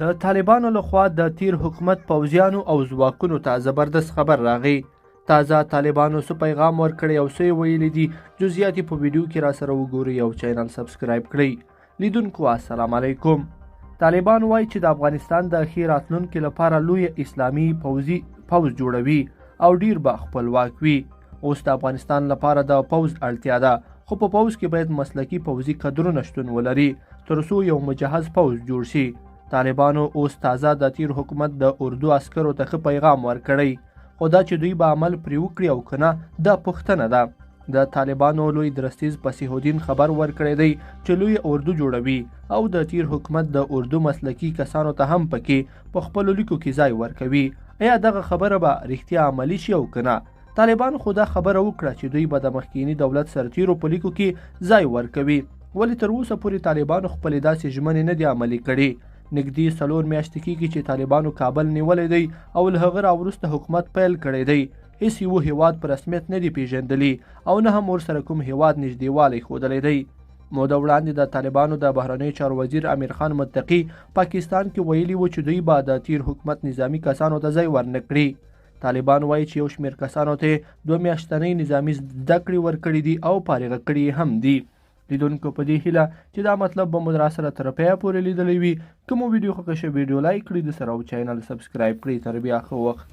د طالبانو لخوا د تیر حکومت پوځیانو او ځواکونو ته زبردست خبر راغی. تازه طالبانو څه پیغام ورکړی او څه یې ویلي دي، جزئیات یې په ویډیو کې راسره وګورئ او چینل سبسکرایب کړئ. لیدونکو السلام علیکم. طالبان وایي چې د افغانستان د ښې راتلونکې لپاره لوی اسلامي پوځي پوځ جوړوي او ډیر به خپلواک وي. اوس د افغانستان لپاره د پوځ اړتیا ده، خو په پوځ کې باید مسلکي پوځي کدرونه شتون ولري تر څو یو مجهز پوځ جوړ شي. طالبانو اوس تازه د تیر حکومت د اردو عسکرو ته ښه پیغام ورکړی، خو دا چې دوی به عمل پرې وکړي او که نه، دا پوښتنه ده. د طالبانو لوی درستیز فصیح الدین خبر ورکړی دی چې لوی اردو جوړوي او د تیر حکومت د اردو مسلکي کسانو ته هم پکې په خپلو لیکو کې ځای ورکوي. ایا دغه خبره به رښتیا عملي شي او که نه؟ طالبانو خو دا خبره وکړه چې دوی به د مخکیني دولت سرتیرو په لیکو کې ځای ورکوي، ولې تر اوسه پورې طالبانو خپلې داسې ژمنې نه دي عملي کړې. نږدې 4 میاشتې کېږي چې طالبانو کابل نیولی دی او له هغه را وروسته حکومت پیل کړی دی. هیڅ یو هیواد په رسمیت نه دی پیژندلی او نه هم ورسره کوم هیواد نږدېوالی ښودلی دی. موده وړاندې د طالبانو د بهرنیو چارو وزیر امیر خان متقي پاکستان کې ویلي و چې دوی به د تیر حکومت نظامي کسانو ته ځای ورنه کړي. طالبان وایي چې یو شمېر کسانو ته 2 میاشتنۍ نظامي زده کړې ورکړې دي او فارغه کړي هم دي. لیدونکو په دې هیله چې دا مطلب به مو راسره تر پایه پورې لیدلی وي. که مو ویډیو خوښه شوه، ویډیو لایک کړئ، د سره او چینل سبسکرایب کړئ. تر بیا ښه وخت.